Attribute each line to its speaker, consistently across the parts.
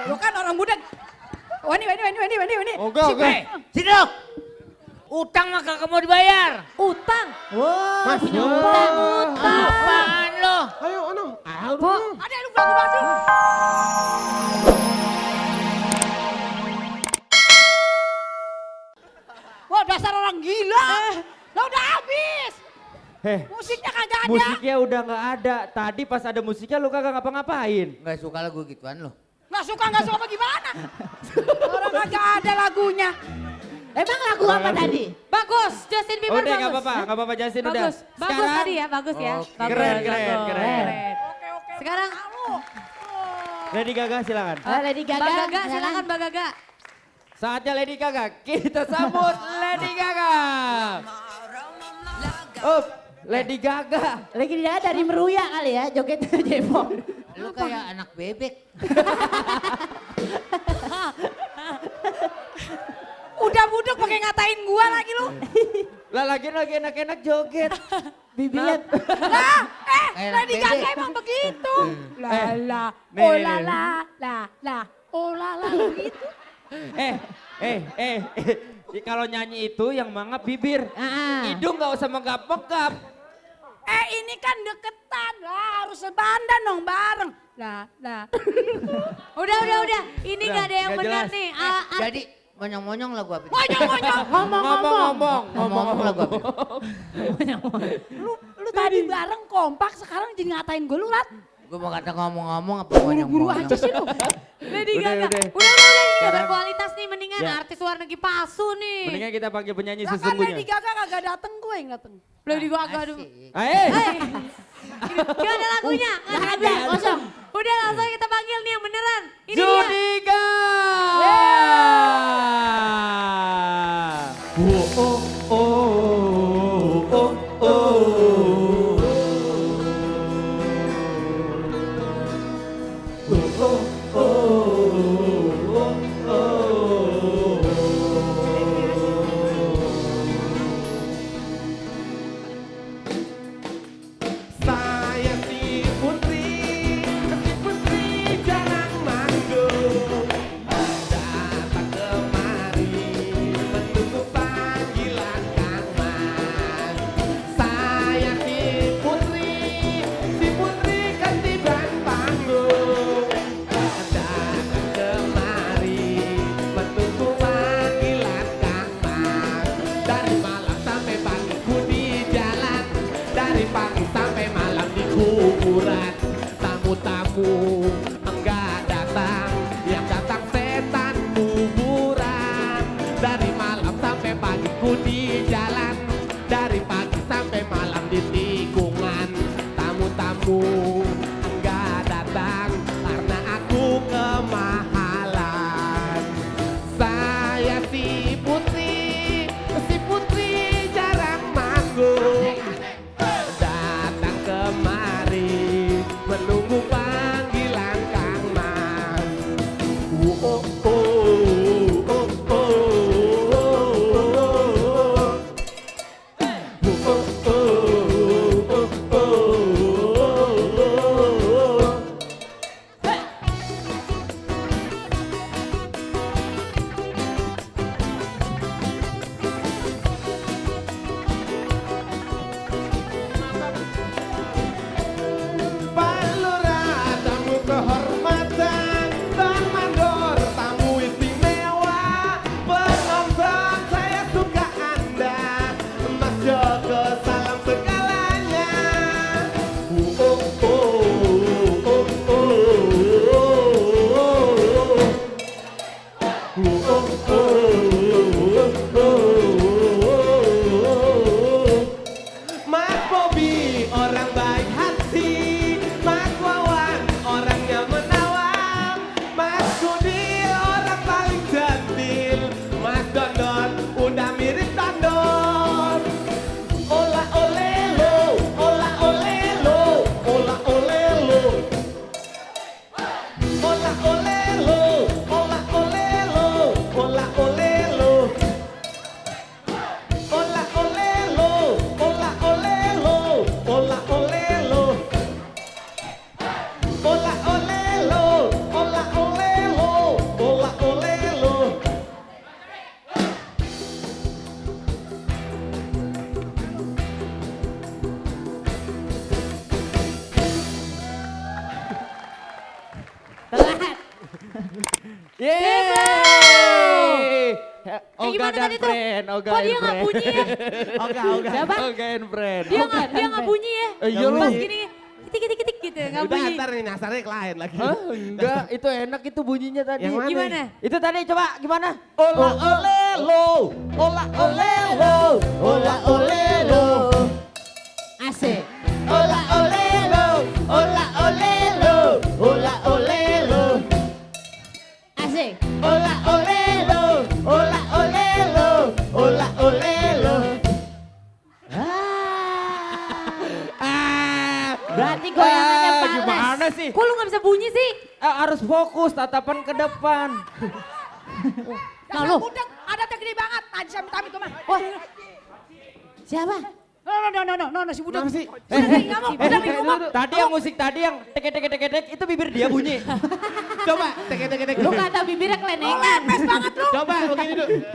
Speaker 1: Lo kan orang muda. Wani.
Speaker 2: Oke. Sini dong. Utang mah kagak mau dibayar.
Speaker 1: Utang.
Speaker 3: Wah,
Speaker 2: Mas,
Speaker 3: punya
Speaker 1: utang.
Speaker 2: Apaan lo?
Speaker 3: Ayo, ano?
Speaker 1: Ada lu belakang masuk. Wah, dasar orang gila. Lo udah habis. Musiknya kagak ada.
Speaker 4: Musiknya udah nggak ada. Tadi pas ada musiknya lu kagak ngapa-ngapain.
Speaker 2: Gak suka lagu gituan lo.
Speaker 1: Nggak suka apa gimana? Orang kagak ada lagunya.
Speaker 5: Emang lagu apa tadi?
Speaker 1: Bagus, Justin Bieber
Speaker 4: Udah
Speaker 1: bagus.
Speaker 4: nggak apa-apa Justin udah.
Speaker 1: Bagus, bagus tadi ya, bagus ya.
Speaker 2: Oke.
Speaker 1: Bagus,
Speaker 4: Keren.
Speaker 1: Oke.
Speaker 5: Sekarang
Speaker 4: Lady Gaga silakan.
Speaker 5: Lady Gaga.
Speaker 1: Mbak Gaga, silakan Mbak Gaga.
Speaker 4: Saatnya Lady Gaga. Kita sambut Lady Gaga. Oh, Lady Gaga.
Speaker 5: Lagi dia dari Meruya kali ya, joget Jepang.
Speaker 2: Lu kayak anak bebek.
Speaker 1: Udah budek pakai ngatain gua lagi lu.
Speaker 4: Lah lagi enak-enak joget.
Speaker 5: Bibirnya.
Speaker 1: Lah,
Speaker 2: Kayak
Speaker 1: Lady
Speaker 2: anak
Speaker 1: Gaga
Speaker 2: bebek.
Speaker 1: emang begitu. Lala,
Speaker 4: nih,
Speaker 1: oh
Speaker 4: nih,
Speaker 1: lala, la, oh lala begitu.
Speaker 4: Kalau nyanyi itu yang mangap bibir. Hidung nggak usah menggap-menggap.
Speaker 1: Ini kan deketan lah, harus sebandan dong bareng. Lah.
Speaker 5: Udah. Ini
Speaker 4: Udah,
Speaker 5: gak ada yang
Speaker 4: nggak
Speaker 5: benar
Speaker 4: jelas.
Speaker 5: nih.
Speaker 2: Jadi monyong-monyong lagu apa?
Speaker 1: Ngomong.
Speaker 2: lagu apa?
Speaker 1: Lu tadi bareng kompak, sekarang jadi ngatain gue lu, Lat.
Speaker 2: Gue mau kata ngomong-ngomong apa
Speaker 1: Buru-buru
Speaker 2: monyong-monyong.
Speaker 1: aja sih lu.
Speaker 5: Lady
Speaker 4: Udah,
Speaker 5: Gaga.
Speaker 4: udah.
Speaker 5: Udah ini
Speaker 4: Sekarang-
Speaker 5: berkualitas nih mendingan
Speaker 4: Ya.
Speaker 5: artis luar negeri palsu nih.
Speaker 4: Mendingan kita panggil penyanyi
Speaker 1: Lah kan
Speaker 4: sesungguhnya.
Speaker 1: Lady Gaga kagak dateng, gue yang dateng.
Speaker 5: Lady Gaga aduh.
Speaker 2: Asik.
Speaker 5: Gimana lagunya? Nggak ada, kosong. Udah langsung kita panggil nih yang beneran. Ini dia.
Speaker 4: Judika.
Speaker 3: Saya si putri jalan manggung. Datang kemari menunggu panggilan Kang Mas. Saya si putri ketiban panggung. Datang kemari menunggu panggilan Kang Mas. Dari malam sampai pagi ku di jalan, dari pagi sampai malam di kuburan. Tamu-tamu enggak datang, yang datang setan kuburan. Dari malam sampai pagi ku di jalan, dari pagi sampai malam di tikungan. Tamu-tamu enggak datang karena aku kemahalan. Saya si putri jarang manggung. Datang kemari menunggu panggilan Kang Mas. Oh, oh, oh, oh, oh, oh. Oh, oh, oh, oh, oh.
Speaker 4: Yeay. Oga
Speaker 5: gimana
Speaker 4: dan
Speaker 5: tadi tuh?
Speaker 4: friend, Oga
Speaker 5: Kok
Speaker 4: and
Speaker 5: dia nggak
Speaker 4: friend.
Speaker 5: bunyi ya?
Speaker 3: Oga.
Speaker 5: Siapa?
Speaker 4: Oga and friend.
Speaker 5: Dia nggak bunyi ya?
Speaker 4: Iya lu.
Speaker 5: Pas gini, kitik gitu, nggak
Speaker 3: Udah
Speaker 5: bunyi.
Speaker 3: ntar nih nyasarnya ke lain lagi.
Speaker 4: Hah? Enggak, itu enak itu bunyinya tadi.
Speaker 3: Yang mana?
Speaker 5: Gimana?
Speaker 4: Itu tadi coba gimana?
Speaker 3: Ola ole lo, ola ole lo, ola ole lo.
Speaker 5: Asik.
Speaker 3: Ola ole lo, ola ole lo, ola ole lo.
Speaker 5: Asik.
Speaker 3: Ola ole lo, ola ole lo, ola ole lo.
Speaker 5: Berarti goyangannya
Speaker 4: Ah,
Speaker 5: panas.
Speaker 4: gimana sih?
Speaker 5: Kok lu gak bisa bunyi sih?
Speaker 4: Harus fokus, tatapan ke depan.
Speaker 5: Nah,
Speaker 1: Dasar
Speaker 5: lu.
Speaker 1: budek, ada gede banget. Tadi saya minta itu mah.
Speaker 5: Wah. Siapa?
Speaker 1: No, si budek.
Speaker 3: Kenapa sih?
Speaker 1: Udah lagi ngomong, udah lagi ngomong.
Speaker 4: Tadi yang musik tadi yang tek itu bibir dia bunyi.
Speaker 3: Coba, tek.
Speaker 5: Lu kata bibirnya kelenengan.
Speaker 1: Lemes banget lu.
Speaker 3: Coba begini dulu.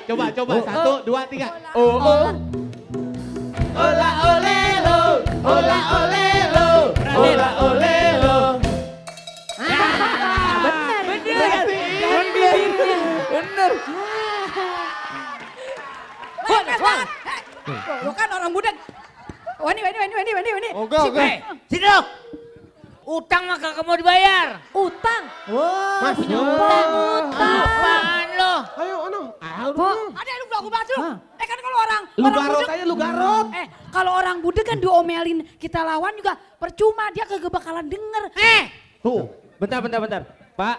Speaker 3: Coba. 1, 2, 3.
Speaker 5: Oh.
Speaker 3: Ola ole lo, ola ole lo, ola ole lo.
Speaker 5: Bener.
Speaker 4: Bener.
Speaker 1: Lemes banget. Lu kan orang budek. Wani.
Speaker 4: Oga.
Speaker 2: Sini dong. Utang mah kagak mau dibayar.
Speaker 5: Utang.
Speaker 3: Mas,
Speaker 5: Utang.
Speaker 2: Apaan lo?
Speaker 3: Ayo,
Speaker 1: Ada lu belagu banget lu. Kan kalau orang
Speaker 3: Lu
Speaker 1: orang
Speaker 3: garot
Speaker 1: budek.
Speaker 3: aja, lu garot.
Speaker 1: Kalau orang budek kan diomelin kita lawan juga percuma, dia kagak bakalan denger.
Speaker 3: Tuh.
Speaker 4: Bentar. Pak,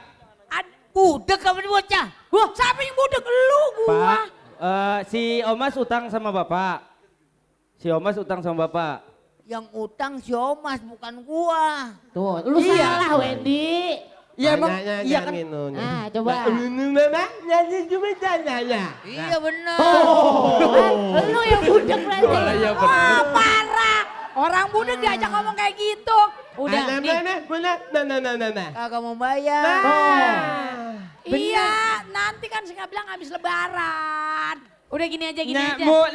Speaker 2: Budek kamu di bocah.
Speaker 1: Wah, siapa yang budek? Lu gua.
Speaker 4: Pak, si Omas utang sama Bapak.
Speaker 2: Yang utang si Omas bukan gua.
Speaker 5: Tuh, lu salah Wendy.
Speaker 4: Iya emang,
Speaker 3: Nanya,
Speaker 4: iya
Speaker 3: jangan
Speaker 4: kan.
Speaker 3: minum.
Speaker 5: Ah, coba.
Speaker 3: Nyanyi cuma nanya.
Speaker 2: Iya bener.
Speaker 5: Lu yang budek berarti.
Speaker 4: Iya
Speaker 1: Wah, parah. Orang budek diajak ngomong kayak gitu.
Speaker 5: Udah, nih.
Speaker 3: Nah.
Speaker 2: Kagak mau bayar.
Speaker 1: Iya, nanti kan saya bilang habis lebaran.
Speaker 5: Udah gini aja.
Speaker 2: Ledek lo.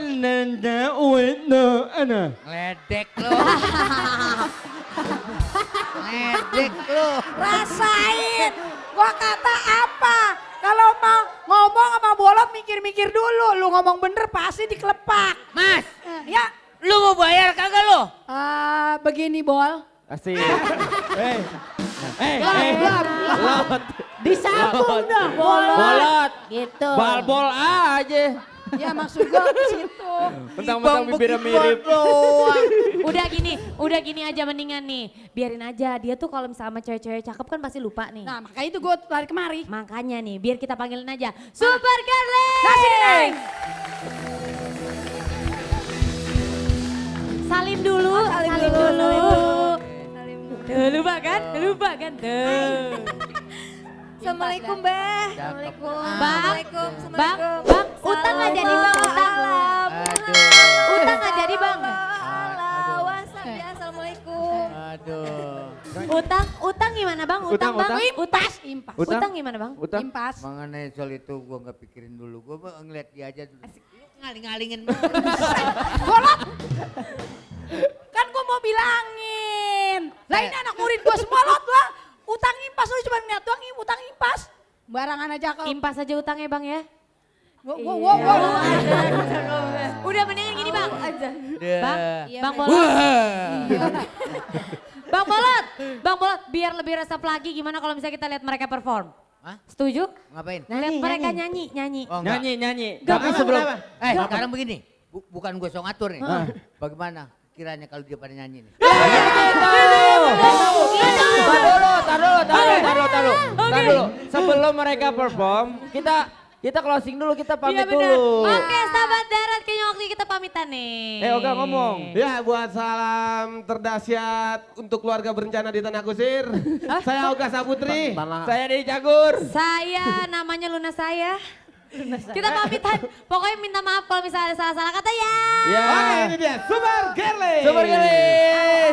Speaker 2: Ledek lo.
Speaker 1: Rasain. Gua kata apa? Kalau mau ngomong sama bolot mikir-mikir dulu. Lu ngomong bener pasti dikelepak.
Speaker 2: Mas,
Speaker 1: Ya,
Speaker 2: lu mau bayar kagak lo?
Speaker 1: begini Bol.
Speaker 4: Asik. Lot.
Speaker 5: Disambung dong, bolot. Gitu.
Speaker 4: Bal-bol aja.
Speaker 1: Ya maksud gua ke situ.
Speaker 4: Mentang-mentang bibirnya mirip.
Speaker 5: Udah gini aja mendingan nih. Biarin aja, dia tuh kalau misalnya sama cewek-cewek cakep kan pasti lupa nih.
Speaker 1: Nah makanya itu gua lari kemari.
Speaker 5: Makanya nih, biar kita panggilin aja. Super Girlie!
Speaker 1: Kasih Neng.
Speaker 5: Salim dulu.
Speaker 1: Salim dulu.
Speaker 5: Tuh, lupa kan? Tuh.
Speaker 6: Assalamualaikum, Mbak.
Speaker 5: Bang, utang nggak jadi bang, utang. Utang nggak jadi bang.
Speaker 6: Assalamualaikum.
Speaker 5: Utang gimana bang? Utang bang?
Speaker 1: Impas.
Speaker 5: Utang gimana bang?
Speaker 4: Utang.
Speaker 1: Impas.
Speaker 2: Mengenai soal itu gua nggak pikirin dulu. Gua mau ngeliat dia aja dulu. Lu ngaling-ngalingin banget.
Speaker 1: Bolot. Kan gua mau bilangin. Lah ini anak murid gua semua lot lah. Utang impas lu cuma ngeliat doang utang impas. Barangan aja kalau.
Speaker 5: Impas aja utangnya bang ya.
Speaker 1: Wow.
Speaker 5: Udah mendingan gini bang. Bang,
Speaker 6: Iya,
Speaker 5: bang
Speaker 6: Mbak.
Speaker 5: Bolot. Bang Bolot, biar lebih resep lagi gimana kalau misalnya kita lihat mereka perform?
Speaker 2: Hah?
Speaker 5: Setuju?
Speaker 2: Ngapain?
Speaker 5: Lihat mereka nyanyi.
Speaker 2: Oh, enggak.
Speaker 4: Nyanyi.
Speaker 2: Tapi
Speaker 3: Kenapa,
Speaker 2: sebelum,
Speaker 3: kenapa?
Speaker 2: sekarang begini. Bukan gue so ngatur nih. Bagaimana kiranya kalau dia pada nyanyi nih?
Speaker 4: Tar dulu. Sebelum mereka perform, kita closing dulu, kita pamit dulu.
Speaker 5: Oke, sahabat darat, kayaknya waktu kita pamitan nih.
Speaker 4: Oga ngomong.
Speaker 3: Ya buat salam terdahsyat untuk keluarga berencana di Tanah Kusir. Saya Oga Saputri.
Speaker 4: Saya Dedi Cagur.
Speaker 5: Saya namanya Luna saya. Kita pamitan. Pokoknya minta maaf kalau misalnya ada salah-salah kata ya.
Speaker 4: Ya.
Speaker 3: Oke ini dia Super Girlie.
Speaker 4: Super Girlie.